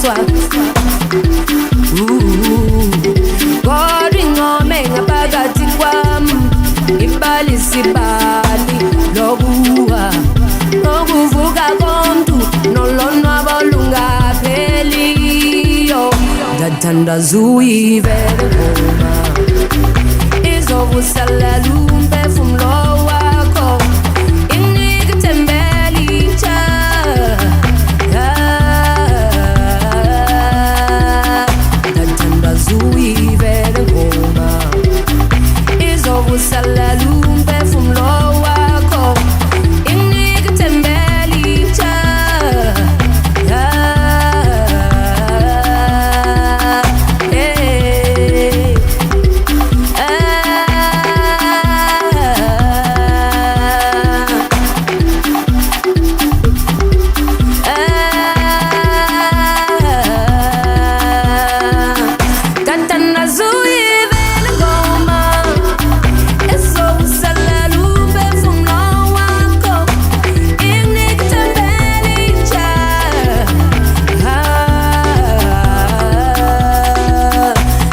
Ngiyaphikiswa. Kodwa ingoma engaphakathi kwami ibalisa ibali lokuwa nokuvuka komntu nolonwabo olungapheliyo. Ndathandaza uyive le ngoma, izovuselela umphefumlo wakho, inike ithemba elitsha. Ndathandaza uyive le ngoma, izovuselela umphefumlo wakho, inike ithemba elitsha. Hey. Ndathandaza uyive le ngoma, ezovuselela umphefumlo wakho, inike ithemba elitsha.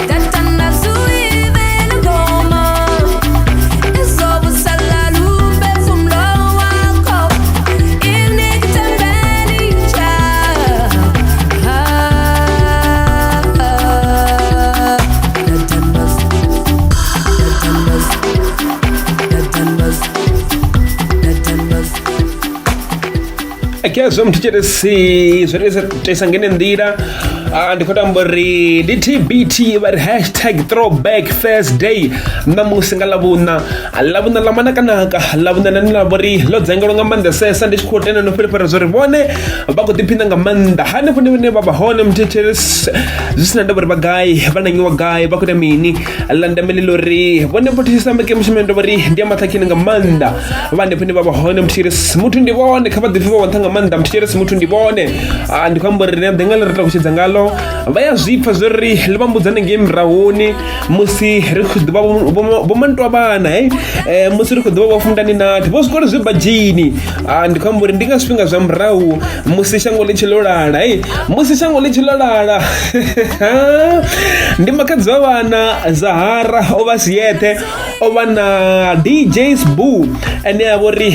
Ndathandaza uyive le ngoma, ezovuselela umphefumlo wakho, inike ithemba elitsha. Ndathandaza, ndathandaza, ndathandaza, ndathandaza. Khezwo mthetshelesi zwo ita ngene nḓila. Ndi khou tamba uri ndi TBT vha ri hashtag throwback Thursday ṋamusi nga Ḽavhuṋa, Ḽavhuṋa ḽa manakanaka, Ḽavhuṋa ḽine ḽa vha uri ḽo dzengelwa nga maanḓesesa. Ndi tshi khou tenda no fhulufhela zwa uri vhone vha khou ḓiphina nga maanḓa hanefho ndi vhane vha vha hone mthetshelesi, zwi sina ndavha uri vha gai, vha nangiwa gai, vha khou ita mini. Ḽa ndeme ḽi ḽa uri vhone vho thetshelesa mbekanyamushumo ndo vha uri ndi ya maṱhakheni nga maanḓa vha hanefho ndi vha vha hone mthetshelesi muthu ndi vhone kha vha ḓipfe vha nṱha nga maanḓa mthetshelesi muthu ndi vhone. Ndi khou amba uri ri a ḓi nga ḽi ri takutshedza ngalo vha ya zwipfa zwo ri ḽi vha mbudza hanengei murahuni musi ri khou ḓivha vho mantwavhana he musi ri khou ḓivha vho fundani nathi vho swika uri zwi badzhini. Ndi khou amba uri ndi nga zwifhinga zwa murahu musi shango ḽi tshi ḽo lala he musi shango ḽi tshi ḽo lala ndi makhadzi wa vhana Zahara o vha si yeṱhe, o vha na DJ Sbu ene a vha uri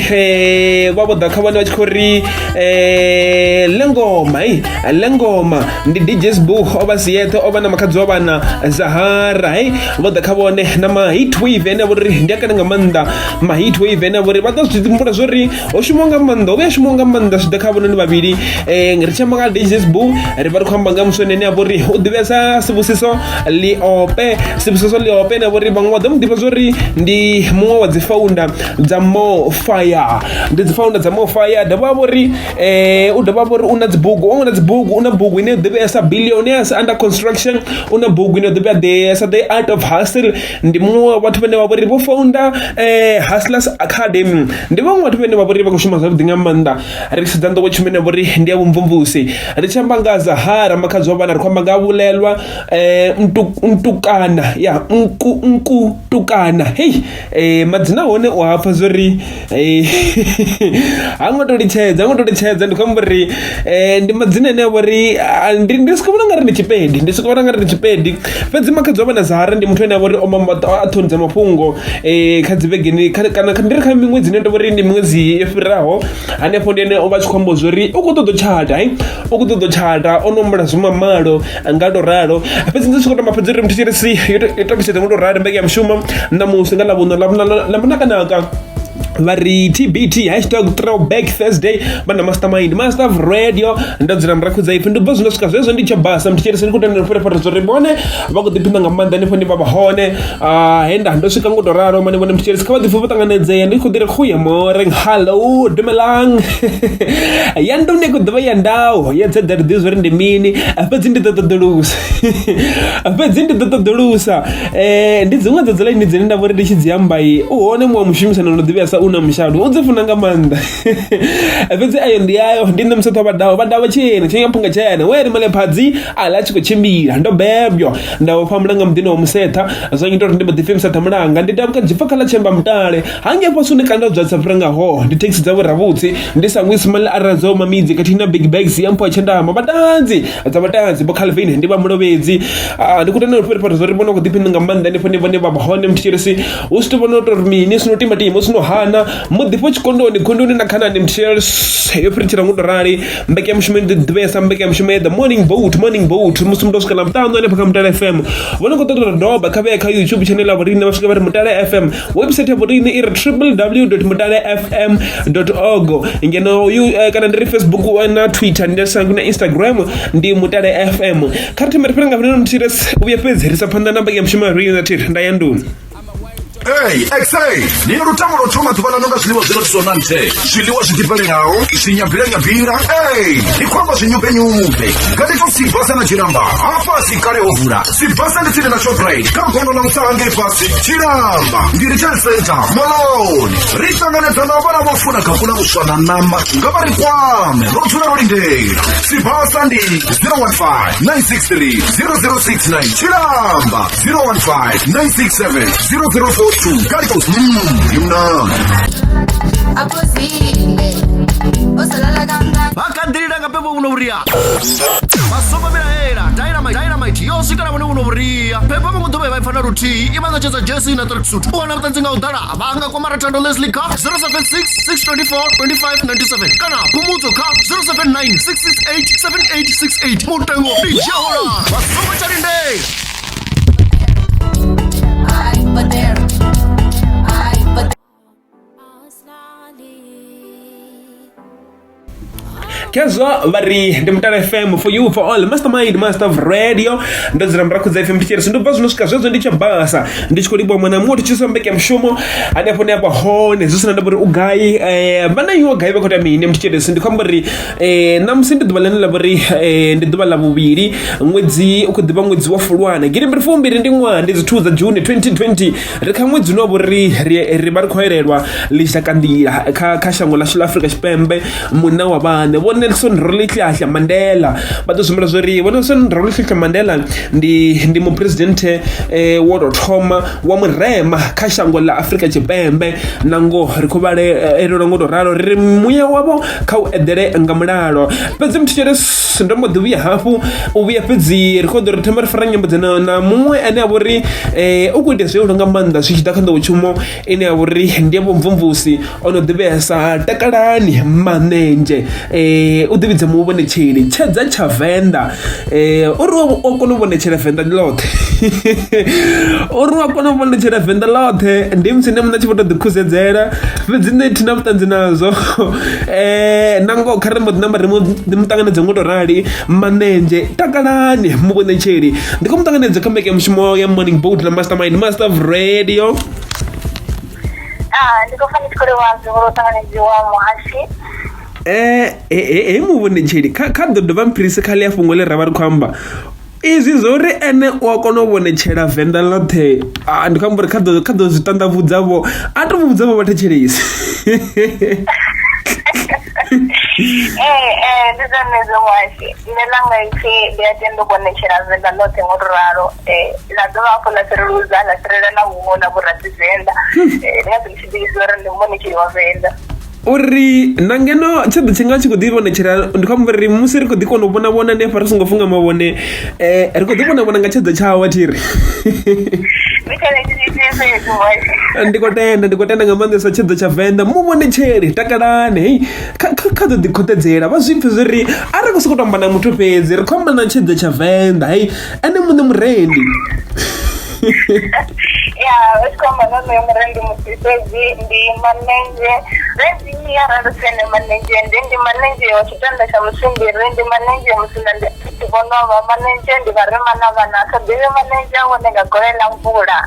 vha vho ḓa kha vhone vha tshi khou ri ḽe ngoma ḽe ngoma. Ndi DJ Sbu o vha si yeṱhe, o vha na makhadzi wa vhana Zahara he vho ḓa kha vhone na ma heat wave ene a vha uri ndi a kale nga maanḓa ma heat wave ene a vha uri vha ḓo zwi humbula zwori ho shumiwa nga maanḓa, ho vhuya shumiwa nga maanḓa zwi ḓa kha vhononi vhavhili. Ri tshi amba nga DJ Sbu ri vha ri khou amba nga muswa ene a vha uri u ḓivhea sa Sibusiso Leope, Sibusiso Leope ene a vha uri vhaṅwe vha ḓo mu ḓivha zwori ndi muṅwe wa dzi founder dza More Fire, ndi dzi founder dza More Fire. Dovha ha vha uri u dovha ha vha uri u na dzi bugu, o ṅwala dzi bugu, u na bugu ine ya ḓivhea sa Billionaires Under Construction, u na bugu ine ya ḓivhea sa The Art of Hustle. Ndi muṅwe wa vhathu vhane vha vha uri vho founder Hustlers Academy, ndi vhaṅwe vhathu vhane vha vha uri vha khou shuma zwavhuḓi nga maanḓa. Ri sedza nḓowetshumo ine ya vha uri ndi ya vhumvumvusi, ri tshi amba nga Zahara makhadzi wa vhana ri khou amba nga Vhulelwa Ntukana ya nku Nkutukana hei madzina a hone u a pfha zwori ha ngo to litshedza, ha ngo to litshedza. Ndi khou amba uri ndi madzina ane a vha uri ndi ndi soko vhona ungari ndi tshipedi, ndi soko vhona ungari ndi tshipedi fhedzi makhadzi wa vhana Zahara ndi muthu ane a vha uri o mamba a ṱhoni dza mafhungo kha dzi vhegeni kana ndi ri kha miṅwedzi ine nda vha uri ndi miṅwedzi yo fhiraho hanefho ndi ene o vha tshi khou amba zwori u khou ṱoḓa u tshata u khou ṱoḓa u tshata o no humbula zwa mamalo nga to ralo. Fhedzi ndi tshi khou tamba fhedzi uri muthu tshirisi yo takutshedza ngo to ralo mbekanyamushumo ṋamusi nga Ḽavhuṋa, Ḽavhuṋa ḽa manakanaka vha ri TBT hashtag throwback Thursday vha na mastermind master of radio ndo dzula murahu dza ipfi ndi bva zwino swika zwezwo ndi tsha basa mthetshelesi ndi khou tenda fhele fhele zwo ri vhone vha khou ḓiphina nga maanḓa hanefho ndi vha vha hone. Henda ndo swika ngo to ralo mane vhone mthetshelesi kha vha ḓipfe vho ṱanganedzea ndi khou ḓi ri khuya more hello dumelang ya ndo ndi khou ḓivha ya ndau ya dzedza ri ḓivhi zwori ndi mini fhedzi ndi ḓo ṱoḓulusa fhedzi ndi ḓo ṱoḓulusa. Ndi dziṅwe dza dzi ḽaini dzine nda vhori ndi tshi dzi amba u hone muṅwe wa mushumisani ono ḓivhea sa u na mushado u dzi funa nga maanḓa fhedzi ayo ndi ayo ndi nṋe musetho vhadaho vhadaho tshene tshinga phunga tshene we ri malephadzi aḽa a tshi khou tshimbila ndo bebwa nda vhofha mulanga muḓini wa musetha zwa ngita uri ndi mbo ḓi pfi musetha mulanga ndi takuka dzhipfa kha ḽa tshemba mutale hangei fhasi hune kanda dzwa dza fhira nga ho ndi thekhisi dza vhoravhutsi ndi sa ngwisi mali aradzo mamidzi khathihi na big bags ya mpho ya tshendama vhatanzi dza vhatanzi vho Calvin ndi vha mulovhedzi ndi khou tenda uri fhiri zwo ri vhona khou ḓiphina nga maanḓa hanefho ni vhone vha vha hone mthetshelesi hu si to vhona uri mini sino timatima hu sino hana muḓifho tshikondoni khondoni na khanani mthetshelesi yo fhiritshela ngo to rali mbekanyamushumo ndi ḓivhesa mbekanyamushumo ya the morning boat morning boat musi muthu o swika ḽavhuṱanu hanefha kha Mutale FM vhone khou ṱoḓa doba kha vhee kha YouTube channel ya vhoriṋe vha swika vha ri Mutale FM website ya vhoriṋe i ri www.mutalefm org ngeno kana ndi ri Facebook na Twitter ndi na Instagram ndi Mutale FM kha ri thome ri fhire nga fhano mthires u vhuya fhedzi ri sa phanḓa na mbekanyamushumo ya riṋe thiri nda ya nduni. Hey, XA, ni na lutamo lwo thoma ḓuvha ḽano nga zwiḽiwa zwi rothisaho na nthe zwiḽiwa zwi ḓifhelelaho zwinyabila-nyabila hey, ndi khou amba zwinyupe-nyupe nga ndi tou sibasa na tshilamba hafha si kale ho vula sibasa ndi tsini na shoprite kha gondo ḽa usa hangei fhasi tshilamba ndi retail center moloni ri ṱanganedza na vhana vho funa khafuna vhuswa na ṋama nga vha ri kwame ro dzula ro lindela sibasa ndi 015 963 0069 tshilamba 015 967 0042 Garicos mnandi vha kha ḓilila nga pembo vhuno vhuria vha songo vhilaela dynamite dynamite yo swika na vhone vhuno vhuria pembo vho ḓo vha vha pfa na luthihi i vha ṋetshedza jersey na tracksuit u wana vhuṱanzi nga u ḓala vha nga kwama rathando leslie kha 076 624 2597 kana phumudzo kha 079 668 7868 mutengo ndi dzhiahola vha songo tsha lindela Khezwo vha ri ndi Mutale FM for you for all mastermind master of radio ndo dzula murahu dza FM thetshelesi ndo bva zwino swika zwezwo ndi tsha basa ndi tshi khou livhuwa mwana muthu tshi sa mbekanyamushumo hanefho ni afha hone zwi sina ndavha uri u gai vhana iwe gai vha khou ita mini mthetshelesi ndi khou amba uri Ṋamusi ndi ḓuvha ḽine ḽa vha uri ndi ḓuvha ḽa vhuvhili ṅwedzi u khou ḓivha ṅwedzi wa Fulwana gidimbili fumbili ndi ṅwaha ndi dzi 2 dza June 2020 ri kha ṅwedzi une wa vha uri ri vha ri khou elelwa ḽizhakanḓila kha kha shango ḽashu ḽa Afrika Tshipembe munna wa vhaṋe Vho Nelson Rolihlahla Mandela vha ḓo zwi humbula zwori Vho Nelson Rolihlahla Mandela ndi ndi muphuresidennde wo tou thoma wa murema kha shango ḽa Afrika Tshipembe na ngoho ri khou vha elelwa ngo tou ralo ri muya wavho kha u eḓele nga mulalo fhedzi mthetshelesi ndo mbo ḓi vhuya hafhu u vhuya fhedzi ri khou ḓo ri thoma ri fara nyambedzano na muṅwe ane a vha uri u khou ita zwihulu nga maanḓa zwi tshi ḓa kha nḓowetshumo ine ya vha uri ndi ya vhumvumvusi o no ḓivhea sa takalani manenzhe u ḓivhidza muvhonetsheli tshedza tsha venḓa uri o kona u vhonetshela venḓa ḽoṱhe uri wa kona u vhonetshela venḓa ḽoṱhe ndi musi nṋe muṋe tshi vho to ḓi khusedzela fhedzi nṋe thi na vhuṱanzi nazwo na ngoho kha ri mbo ḓi namba ri mu ṱanganedze ngo to rali manenzhe takalani muvhonetsheli ndi khou mu ṱanganedza kha mbekanyamushumo ya morning boat na mastermind master of radio. Ndi khou pfa ndi tshi khou livhuwa zwihulu u ṱanganedziwa muhashi. He muvhonetsheli kha kha ḓo dovha mphirise kha ḽia fhungo ḽe ra vha ri khou amba izwi zwo uri ene u a kona u vhonetshela venḓa ḽoṱhe ndi khou amba uri kha ḓo kha ḓo zwi ṱanḓavhudza vho a to vhudza vho vhathetshelesi. Ee ee ndi zwone hezwo muhashi nṋe ḽanga ipfhi ndi a tenda u vhonetshela venḓa ḽoṱhe ngo to ralo ḽa dovha hafhu ḽa fhireludza ḽa fhirela na huṅwe na vhoradzivenḓa ndi ngazwo ndi tshi ḓivhisa uri ndi muvhonetsheli wa venḓa. Uri na ngeno tsheḓo tshinga tshi khou ḓi vhonetshela ndi khou amba uri musi ri khou ḓi kona u vhona vhona hanefha ri songo funga mavhone ri khou ḓi vhona vhona nga tshedzo tshawe athiri. Ndi khou tenda ndi khou tenda nga maanḓesa tshedzo tsha venḓa mu vhonetsheli takalani hei kha kha ḓo ḓi khoṱhedzela vha zwi pfhe zwori a ri khou sokou tou amba na muthu fhedzi ri khou amba na tshedzo tsha venḓa hei ene muṋe murendi. Ya hu tshi khou amba na onoyo murendi muthihi fhedzi ndi Manenzhe fhedzi arali hu si ene Manenzhe ndi ndi Manenzhe wa tshitanda tsha Muswimbiri ndi Manenzhe musina ndi tshi vhonwa vha Manenzhe ndi vharema na vhana sa ḓivhi Manenzhe a vhone nga gole ḽa mvula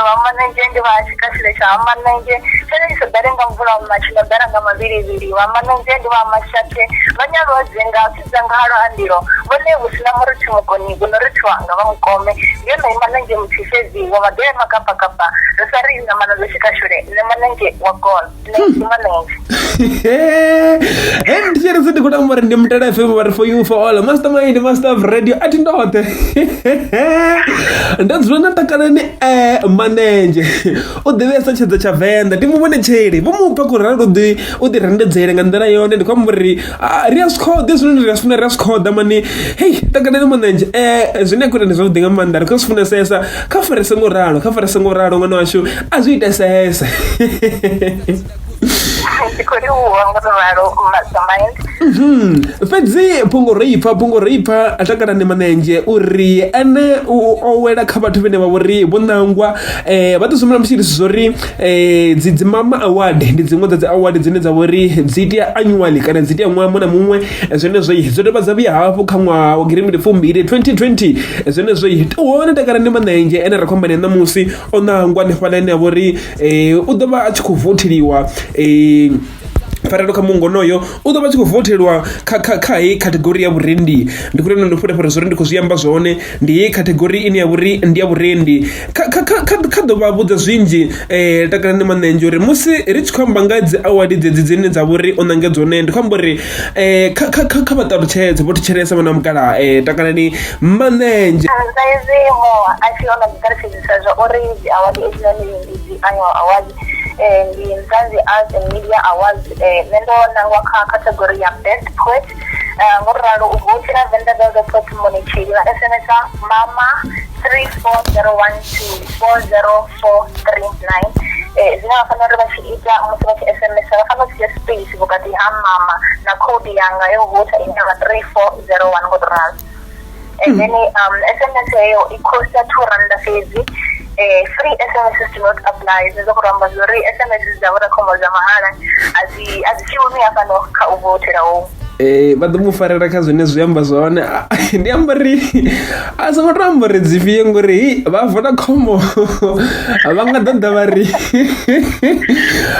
vha Manenzhe ndi vha tshikashile tsha ha Manenzhe. Tshone tshi sa ḓale nga mvula matshi no ḓala nga mavhilivhili. Vha Manenzhe ndi vha Mashathe vha nyaluwa dzenga tshi dzanga halwa ha ndilo. Vhone hu sina murithi mukoni vhu no rithiwa nga vha mukome. Ndi yone Manenzhe muthihi fhedzi wa maḓele makapakapa ri sa ri ṋamana dzo tshikashule nṋe Manenzhe wa gona. Nṋe ndi Manenzhe. He ndi tshi ri ndi khou tamba uri ndi Mutale FM vha ri for you for all mastermind master of radio a thi ndoṱhe ndo dzula na takalani Manenzhe u ḓivhea sa tshedza tsha Venḓa ndi muvhonetsheli vho mupfa khou ralo ḓi u ḓi rendedzele nga nḓila yone ndi khou amba uri ri a zwi khoḓa zwine ri a zwi funa ri a zwi khoḓa mani hei takalani Manenzhe zwine a khou ita ndi zwavhuḓi nga maanḓa ri khou zwi funesesa kha farese ngo ralo kha farese ngo ralo ṅwana washu a zwi itesese. Ndi khou livhuwa ngo to ralo mastermind. Fhedzi phungo ro ipfa phungo ro ipfa Takalani Manenzhe uri ene o wela kha vhathu vhane vha vhori vho ṋangwa vha ḓo zwi musi zwori dzi dzi mama award ndi dziṅwe dza dzi award dzine dza vhori dzi itea annually kana dzi itea ṅwaha muṅwe na muṅwe zwenezwo dzo dovha dza vhuya hafhu kha ṅwaha wa gidimbili fumbili 2020 zwenezwo u hone Takalani Manenzhe ene ra khou amba nae ṋamusi o ṋangwa hanefhaḽa ane a vha uri u ḓo vha a tshi khou votheliwa pfarelo kha mungo onoyo u ḓo vha tshi khou votheliwa kha kha kha heyi category ya vhurendi ndi khou ndo fhulefhela zwori ndi khou zwi amba zwone ndi heyi category ine ya vhuri ndi ya vhurendi kha kha kha kha ḓo vha vhudza zwinzhi Takalani Manenzhe uri musi ri tshi khou amba nga dzi award dzedzi dzine dza vhori o ṋanga dzone ndi khou amba uri kha kha kha vha ṱalutshedze vho thetshelesa vhana mukalaha Takalani Manenzhe. Sa izwi mo a tshi ono ḓi ṱalutshedzisa zwa uri dzi award hedzinoni ndi dzi annual awards ndi Mzansi Arts and Media Awards nṋe ndo nangwa kha category ya best poet ngo ralo u voutela Venḓa Velvet Poet Monetsheli vha SMS mama 3401 to 40439 zwine vha fanela uri vha tshi ita musi vha tshi SMS vha fanela u sia space vhukati ha mama na code yanga yo vouta ine ya vha 3401 ngo to ralo. And then SMS heyo i costa 2 randa fhedzi. Free SMS do not apply zwine zwa khou amba zwori SMS dza Vodacom dza mahala a dzi a dzi shumi hafhano kha u voutela hohu. Vha ḓo mu farela kha zwine zwi amba zwone ndi amba uri a songo to amba uri dzifhio ngori vha Vodacom vha nga ḓo ḓa vha ri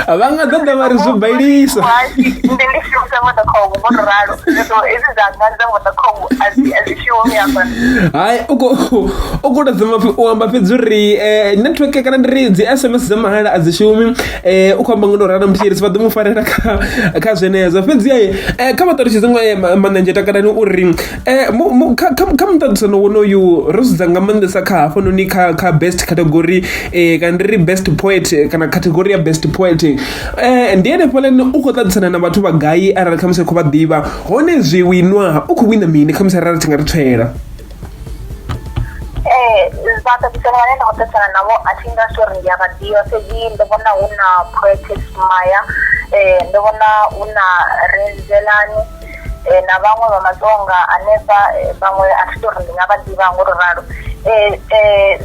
vha nga ḓo ḓa vha ri zwo bailisa. Nṋe ndi shumisa Vodacom ngo to ralo zwino hezwi dzanga dza Vodacom a dzi a dzi shumi hafha. Hai u khou u khou tou zama u amba fhedzi uri network kana ndi ri dzi SMS dza mahala a dzi shumi u khou amba ngo to ralo mthetshelesi vha ḓo mu farela kha kha zwenezwo fhedzi kha vha ṱalutshedze Manenzhe Takalani uri kha kha muṱaṱisano wonoyu ro sedza nga maanḓesa kha hafhanoni kha kha best category kana ndi ri best poet kana category ya best poet ndi hanefhaḽa u khou ṱaṱisana na vhathu vha gai arali khamusi ri khou vha ḓivha hone zwi winwa u khou wina mini khamusi arali tshi nga ri tswela. Ee, vhaṱaṱisani vhane nda khou ṱaṱisana navho a thi nga si uri ndi a vha ḓivha fhedzi ndo vhona hu na Poetess Maya, ndo vhona hu na Renzelani na vhaṅwe vha Matsonga hanefha vhaṅwe a thi tou ri ndi nga vha ḓivha ngo to ralo.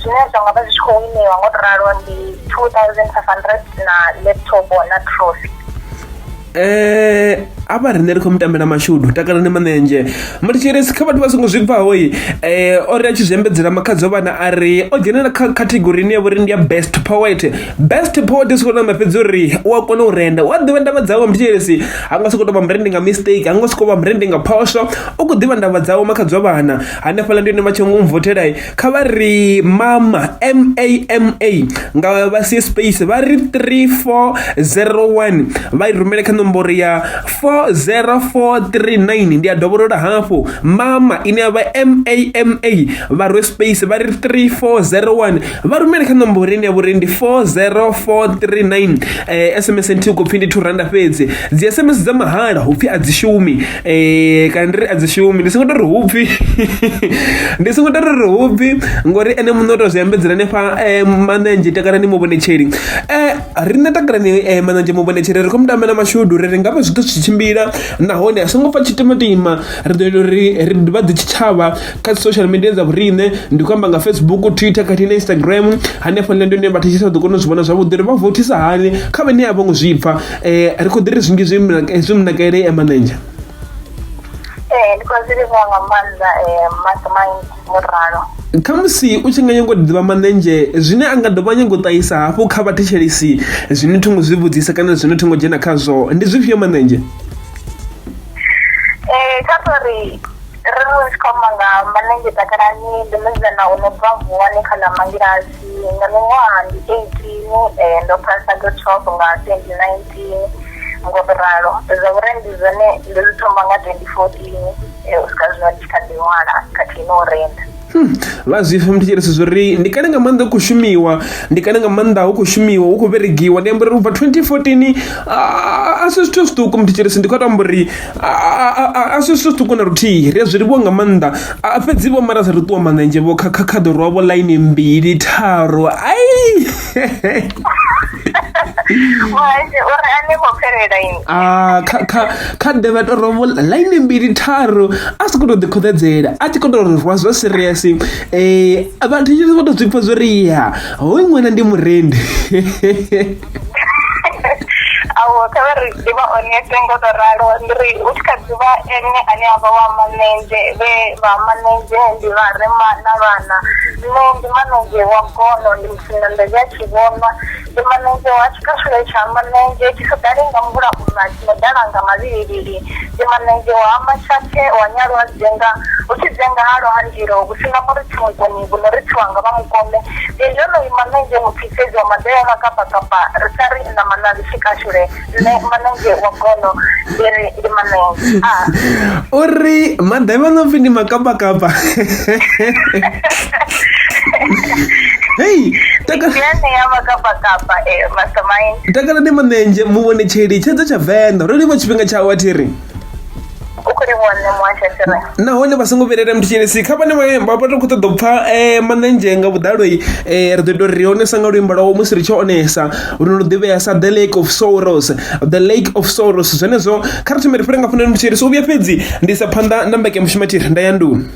Zwine zwa nga vha zwi tshi khou winiwa ngo to ralo ndi 2500 na laptop na trophy. A vha riṋe ri khou mutambela mashudu takalani Manenzhe muthetshelesi kha vhathu vha songo zwi bvaho o ri a tshi zwi ambedzela makhadzi o vhana a ri o dzhenela kha category ine ya vha uri ndi ya best poet best poet zwi khou amba fhedzi uri u a kona u renda u a ḓivha ndavha dzawe muthetshelesi ha nga sokou tou vha murendi nga mistake ha nga sokou vha murendi nga phoswo u khou ḓivha ndavha dzawe makhadzi wa vhana hanefhaḽa ndi hone vha tshi ngo mvothela kha vha ri mama mama nga vha sie space vha ri 3401 vha i rumele kha nomboro ya 40439 ndi a dovholola hafhu mama ine ya vha mama vha rwe space vha ri 3401 vha rumele kha nomboro ine ya vha uri ndi 40439 sms nthihi khou pfhi ndi 2 randa fhedzi dzi sms dza mahala hupfi a dzi shumi kana ndi ri a dzi shumi ndi songo tou ri hupfi ndi songo tou ri hupfi ngori ene muṋe o tou zwi ambedzela hanefha Manenzhe Takalani Muvhonetsheli riṋe Takalani Manenzhe Muvhonetsheli ri khou mu tambela mashudu ri ri ngavhe zwoṱhe zwi tshi tshimbila nahone a songo pfha tshitimatima ri ḓo ita uri ri ḓivhadze tshitshavha kha dzi social media dza vhoriṋe ndi khou amba nga Facebook, Twitter khathihi na Instagram hanefhaḽa ndi hune vha thetshelesa vha ḓo kona u zwi vhona zwavhuḓi uri vha vothisa hani kha vhane a vho ngo zwi pfha ri khou ḓi ri zwinzhi zwi munakele Manenzhe. Ee ndi khou zwi livhuwa nga maanḓa mastermind ngo ralo. Khamusi u tshi nga nyaga u ḓivha Manenzhe zwine a nga dovha nyaga u ṱahisa hafhu kha vhathetshelesi zwine thi ngo zwi vhudzisa kana zwine thi ngo dzhena khazwo ndi zwifhio Manenzhe? Ee, kha tori ri ri tshi khou amba nga Manenzhe Takalani ndi musidzana u no bva Vuwani kha ḽa Mangilasi nga miṅwaha ndi 18 ndo phasa grade 12 nga 2019 ngo to ralo zwa vhurendi zwone ndo zwi thoma nga 2014 u swika zwino ndi tshi kha ḓi ṅwala khathihi na u renda. Vha zwi pfa mthetshelesi zwo ri ndi kale nga maanḓa hu khou shumiwa ndi kale nga maanḓa hu khou shumiwa hu khou vheregiwa ndi amba uri ubva 2014 a si zwithu zwiṱuku mthetshelesi ndi khou to amba uri a si zwithu zwiṱuku na luthihi ri a zwi livhuwa nga maanḓa fhedzi vho mara sa ri ṱuwa Manenzhe vho kha kha ḓo rwa vho ḽaini mbili tharu ai Muhasho uri a ni khou pfelela ini. Ah, kha kha kha ḓe vha to rwa ḽaini mbili tharu a si khou to ḓi khoḓedzela a tshi khou to rwa zwa serious vhathu vha to zwi pfha zwori ya hoyu ṅwana ndi murendi. Awo kha vha ri ndi vha honest ngo to ralo ndi ri u tshi kha ḓivha ene ane a vha wa Manenzhe vhe vha Manenzhe ndi vharema na vhana nṋe ndi Manenzhe wa gono ndi Musina nḓevhe a tshi vhonwa ndi Manenzhe wa tshikashule tsha Manenzhe tshi sa ḓali nga mvula una tshi no ḓala nga mavhilivhili ndi Manenzhe wa Matshathe wa Nyalwa dzenga hu tshi dzenga halwa ha ndilo hu si na murithi mukoni vhu no rithiwa nga vha mukome ndi yonoyu Manenzhe mupfifhedzi wa maḓi a makapakapa ri sa ri na manavhi tshikashule nṋe Manenzhe wa gono ndi ri ndi Manenzhe a Uri maḓevhe no pfi ndi makapakapa. Hei taka ndi anea makapakapa mastermind Takalani Manenzhe muvhonetsheli tshedza tsha Venḓa ro livha tshifhinga tshawe a thi ri u khou livhuwa nṋe muhasho thiri nahone vha songo vhilaela mthetshelesi kha vhane vha vha khou ṱoḓa u pfha Manenzhe nga vhuḓalo ri ḓo ita uri ri onesa nga luimbo lwawe musi ri tshi onesa lu no ḓivhea sa the lake of sorrows the lake of sorrows zwenezwo kha ri thome ri fhire nga fhano mthetshelesi u vhuya fhedzi ndi isa phanḓa na mbekanyamushumo thiri nda ya nduni.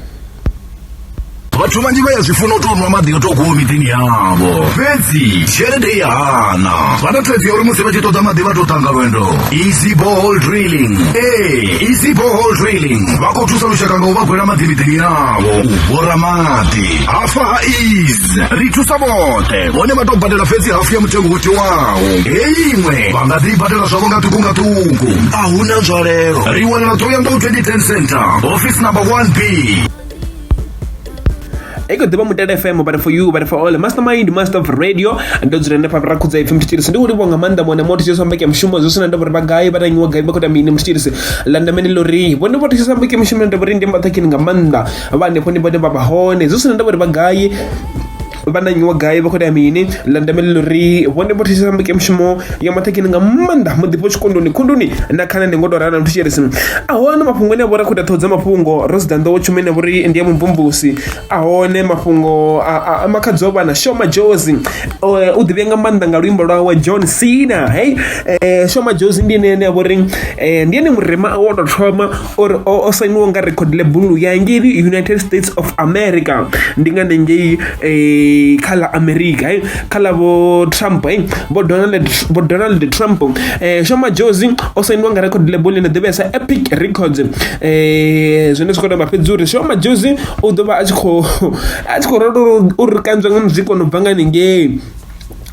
Vhathu vhanzhi vha ya zwi funa u tou nwa maḓi o tou gwiwa miḓini yavho, fhedzi tshelede i ya hana. Vha na thaidzo ya uri musi vha tshi ṱoḓa maḓi vha tou tanga lwendo. Easy Borehole Drilling. Ee, Easy Borehole Drilling vha khou thusa lushaka nga u vha gwela maḓi miḓini yavho. U bora maḓi hafha ha Easy ri thusa vhoṱhe, vhone vha tou badela fhedzi hafu ya mutengo wo tiwaho. Heyi iṅwe vha nga ḓi badela zwavho nga ṱhukhu nga ṱhukhu, a hu na nzwalelo. Ri wanala Thohoyandou 2010 Centre, office number 1B. I kho ḓivha Mutele FM but for you but for all mastermind master of radio ndo dzula hanefha ra khudza ipfi mthetshelesi ndi khou livhuwa nga maanḓa muṅwe na muṅwe thetshelesa mbekanyamushumo zwo sina ndavha uri vha gai vha tanyiwa gai vha khou ita mini mthetshelesi ḽa ndeme ndi ḽa uri vhone vho thetshelesa mbekanyamushumo ndavha uri ndi maṱhakheni nga maanḓa vha hanefho ndi vhone vha vha hone zwo sina ndavha uri vha gai vha nanyiwa gai vha khou ita mini ḽa ndeme ḽi uri vhone vho thetshelesa mbekanyamushumo ya maṱhakheni nga maanḓa muḓifho tshikondoni khunduni na khana ndi ngo to ralo mthetshelesi a hone mafhungo ane a vha uri a khou ita ṱhoho dza mafhungo ro sedza nḓowetshumo ine ya vha uri ndi ya mubvumvusi a hone mafhungo a makhadzi o vha na Sho Madjozi u ḓivhea nga maanḓa nga luimbo lwawe John Cena hey Sho Madjozi ndi ene ane a vha uri ndi ene murema wa tou thoma uri o sainiwa nga record label ya ngei United States of America ndi nga ngei kha ḽa America hey kha ḽa vho Trump hey vho Donald vho Donald Trump Sho Madjozi o sainiwa nga record label ine ḓivhea sa Epic Records zwine zwi khou amba fhedzi uri Sho Madjozi u ḓo vha a tshi khou a tshi khou uri kanzwa nga muzika o no bva nga haningei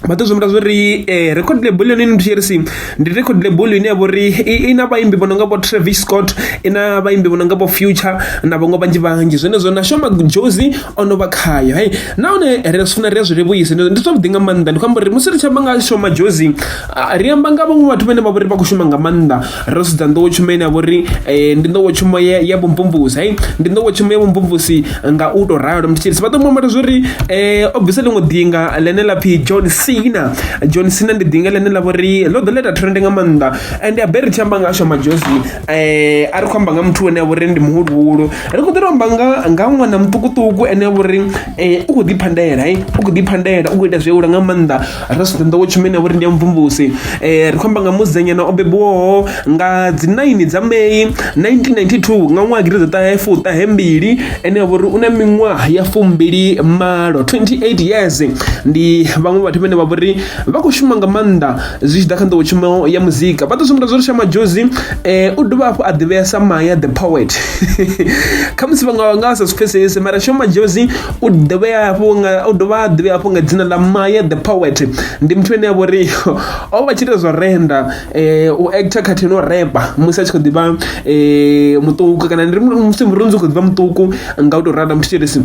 vha ḓo zwi humbula zwa uri record label yone ndi tshi ndi record label ine ya vha uri i na vhaimbi vho no nga vho Travis Scott i na vhaimbi vho no nga vho Future na vhaṅwe vhanzhi vhanzhi zwenezwo na Sho Madjozi o no vha khayo hey nahone ri zwi funa ri a zwi livhuwisa ndi zwavhuḓi nga maanḓa ndi khou amba uri musi ri tshi amba nga Sho Madjozi ri amba nga vhaṅwe vhathu vhane vha vha uri vha khou shuma nga maanḓa ro sedza nḓowetshumo ine ya vha uri ndi nḓowetshumo ya vhumvumvusi hai ndi nḓowetshumo ya vhumvumvusi nga u to ralo mthetshelesi vha ḓo mu humbela zwori o bvisa ḽiṅwe ḓinga ḽine ḽa pfhi John Cena John Cena ndi ḓinga ḽine ḽa vha uri ḽo ḓo ḽa ita trend nga maanḓa ende a be ri tshi amba nga Sho Madjozi a ri khou amba nga muthu ane a vha uri ndi muhuluhulu ri khou ḓi to amba nga nga ṅwana muṱukuṱuku ane a vha uri u khou ḓi phandela u khou ḓi phandela u khou ita zwe nga maanḓa ro sedza nḓowetshumo ine ya vha uri ndi ya mvumvusi ri khou amba nga musidzanyana o bebiwaho nga dzi 9 dza May 1992 nga ṅwaha gidi ḓa ṱahe mbili ene a vha uri u na miṅwaha ya 28 28 years ndi vhaṅwe vhathu vhane vha vha vhori vha khou shuma nga maanḓa zwi tshi ḓa kha nḓowetshumo ya muzika. Vha ḓo sumbedza zwa uri Sho Madjozi u dovha hafhu a ḓivhea sa Maya the Poet khamusi vhaṅwe vha nga vha sa zwi pfhesesi mara Sho Madjozi u ḓivhea hafhu nga u dovha a ḓivhea hafhu nga dzina ḽa Maya the Poet. Ndi muthu ane a vha uri o vha tshi ita zwa renda u actor khathihi no repa musi a tshi kho ḓivha muṱuku kana ndi musi murunzi u kho ḓivha muṱuku nga u to ralo muthetshelesi.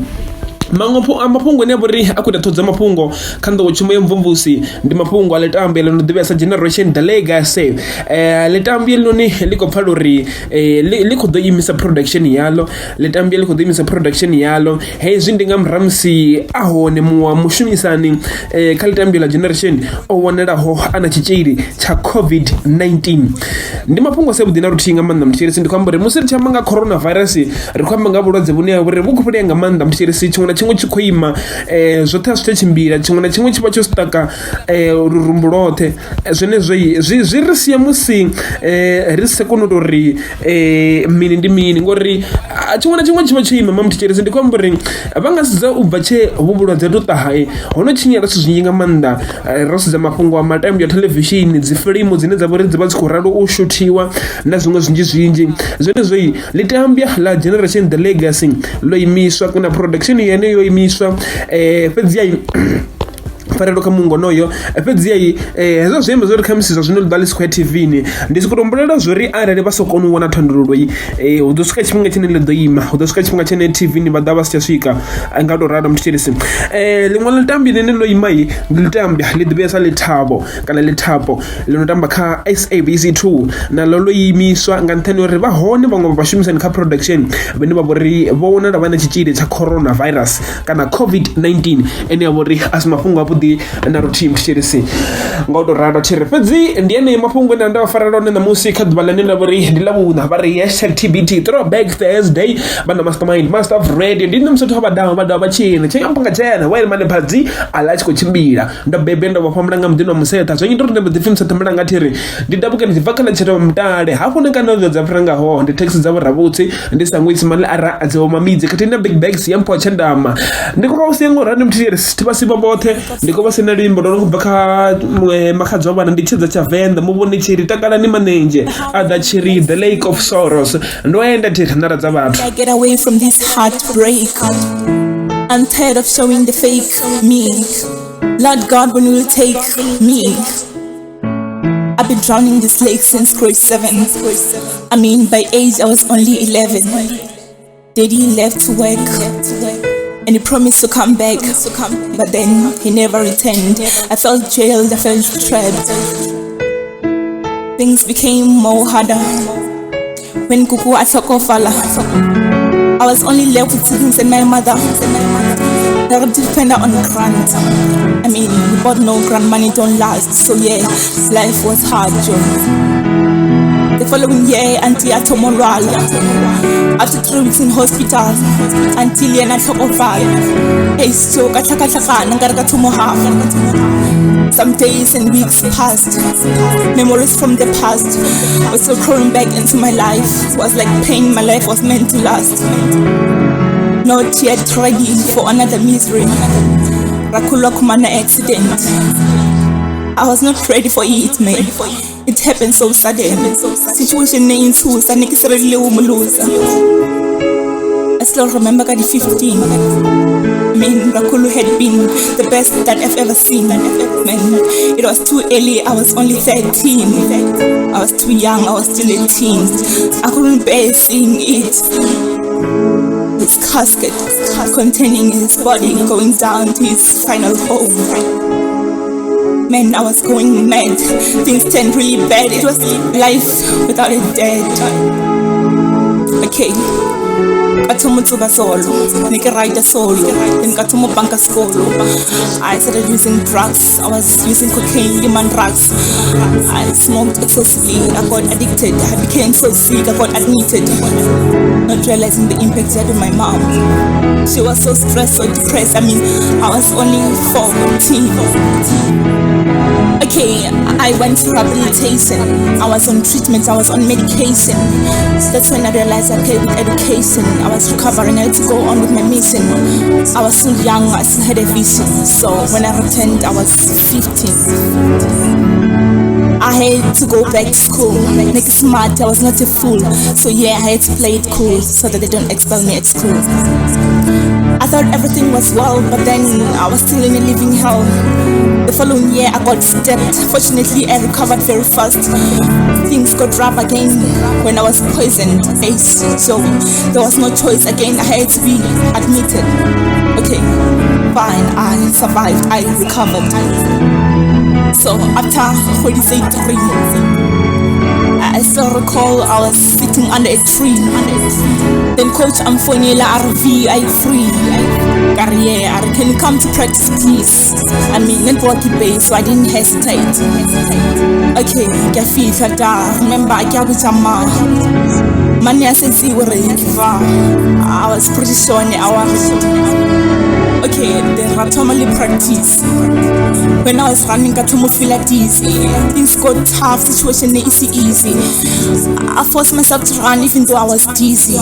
Maṅwe a mafhungo ane a vha uri a khou ita ṱhoho dza mafhungo kha nḓowetshumo ya mvumvusi ndi mafhungo a ḽitambi ḽo no ḓivhea sa Generation The Legacy. Ḽitambi heḽinoni ḽi khou pfala uri ḽi kho ḓo imisa production yaḽo ḽitambi ḽi kho ḓo imisa production yaḽo hezwi ndi nga murahu musi a hone muṅwe wa mushumisani kha ḽitambi ḽa Generation o wanalaho a na tshitzhili tsha COVID-19. Ndi mafhungo a si avhuḓi na luthihi nga maanḓa muthetshelesi ndi khou amba uri musi ri tshi amba nga coronavirus ri khou amba nga vhulwadze vhune ha vha uri vhu khou fhulea nga maanḓa muthetshelesi tshiṅwe na tshiṅwe tshi khou ima zwoṱhe a zwi tsha tshimbila tshiṅwe na tshiṅwe tshi vha tsho sṱaka lurumbu lwoṱhe zwenezwo zwi zwi ri sia musi ri si kone u tou ri mini ndi mini ngori tshiṅwe na tshiṅwe tshi vha tsho ima ma muthetshelesi ndi khou amba uri vha nga sedza u bva tshe hovhu vhulwadze ha tou ṱaha ho no tshinyala zwithu zwinzhi nga maanḓa ro sedza mafhungo a matambwa a theḽevishini dzi fiḽimu dzine dza vha uri dzi vha dzi khou ralo u shuthiwa na zwiṅwe zwinzhi zwinzhi zwenezwo ḽitambwa ḽa Generation The Legacy ḽo imiswa kana production yene yo imiswa fhedziha pfarelo kha mungo onoyo fhedziha hezwo zwi amba zwori khamusi zwa zwino ḽi ḓa ḽi si khou ya T_V-ni ndi soko to humbulela zwori arali vha sa koni u wana thandululo hu ḓo swika tshifhinga tshine ḽi ḓo ima hu ḓo swika tshifhinga tshine T_V-ni vha ḓa vha si tsha swika nga u to ralo muthetshelesi. Ḽiṅwe ḽitambi ḽine ḽo ima ndi ḽitambi ḽi ḓivhea sa Lethabo kana Lethapo ḽi no tamba kha SABC 2 na ḽo ḽo imiswa nga nṱhani ha uri vha hone vhaṅwe vha vhashumisani kha production vhane vha vhori vho wanala vha na tshitzhili tsha coronavirus kana COVID-19 ene ya vhori a si mafhungo avhuḓi na luthihi muthetshelesi nga u to ralo thiri fhedzi ndi ene mafhungo ane nda vha farela one ṋamusi kha ḓuvha ḽine ḽa vhori ndi ḽa vhuṋa vha ri hashtag TBT throwback Thursday vha na mastermind master of radio ndi nṋe musathu vha daho vha daho vha tshine tshe nga tshena wa mane phadzi a ḽa tshi khou tshimbila ndo bebe ndo vhofha mulanga muḓini wa museṱha zwo nyita uri ndi mbo ḓi pfhi museṱha mulanga thi ri ndi dabuke ndi tshi bva kha ḽa tsheta mutale hafho ni kana dza fhira ngaho ndi thekhisi dza vhoravhutsi ndi sa ngwisi mali ara a dzi mamidzi khathihi na big bags ya mpho tshandama ndi khou vha sia ngo rani muthu ri thi vha sivha vhoṱhe ndi khou vha sina luimbo ndo no bva kha makhadzi wa vhana ndi tshedza tsha venḓa muvhoni tshiri takalani manenzhe a ḓa tshiri the lake of sorrows ndo enda thi ri nala dza vhathu I get away from this heartbreak. I'm tired of showing the fake me. Lord God, when will you take me? I've been drowning this lake since grade 7. I mean, by age, I was only 11. Daddy left to work and he promised to come back, but then he never returned. I felt jailed, I felt trapped. Things became more harder when Kuku tlhokofala. I was only left with siblings and my mother. I depended on grant. I mean, we both know grant money don't last, so yeah, life was hard, Joe. The following year, Auntie a thoma lwala. After 3 weeks in hospital, Auntie le yena a tlhokofala. Hey, so ka tlhakatlhakana nkare ka thomo hafa. Some days and weeks passed. Memories from the past were still crawling back into my life. It was like pain my life was meant to last. Not yet ready for another misery. Rakhulu khumana accident. I was not ready for it, man. It happened so sudden. Situation ne inthusa ne ke se ready ho mo losa. I still remember ka di 15. I mean, Rakhulu had been the best that I've ever seen. Man, it was too early. I was only 13. I was too young. I was still a teen. I couldn't bear seeing it. His casket containing his body going down to his final home. Man, I was going mad. Things turned really bad. It was life without a dad. Okay. Ka thoma tsuba solo, ne ke ride solo, then ka thoma banka sekolo. I started using drugs. I was using cocaine, human drugs. I smoked excessively. I got addicted. I became so sick. I got admitted. Not realizing the impact it had on my mom. She was so stressed, so depressed. I mean, I was only 14. Okay, I went to rehabilitation. I was on treatment, I was on medication. That's when I realized I played with education. I was recovering, I had to go on with my mission. I was still young, I still had a vision. So when I returned, I was 15. I had to go back to school. Make it smart, I was not a fool. So yeah, I had to play it cool so that they don't expel me at school. I thought everything was well, but then I was still in a living hell. The following year, I got stabbed. Fortunately, I recovered very fast. Things got rough again when I was poisoned. So there was no choice again. I had to be admitted. Okay, fine. I survived. I recovered. So after holiday 3, I still recall I was sitting under a tree. Then coach Amfonela RV, I free. Career, can you come to practice please? I mean, network base, so I didn't hesitate. Okay, remember I can't Money I was pretty sure I was. Okay, then randomly practice. When I was running, I got feel like dizzy. Things got tough, situation is easy. I forced myself to run even though I was dizzy.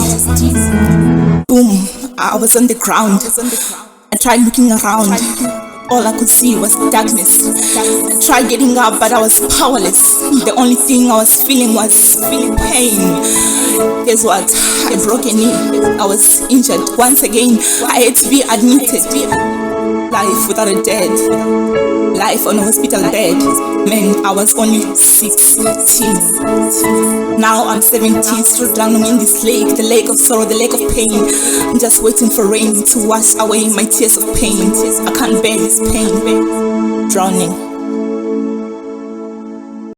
Boom, I was on the ground. I tried looking around. All I could see was darkness. I tried getting up, but I was powerless. The only thing I was feeling was pain. Guess what? I broke a knee. I was injured. Once again, I had to be admitted. Life without a dad. Life on a hospital bed. Man, I was only 16. Now I'm 17, still drowning in this lake, the lake of sorrow, the lake of pain. I'm just waiting for rain to wash away my tears of pain. I can't bear this pain. Drowning.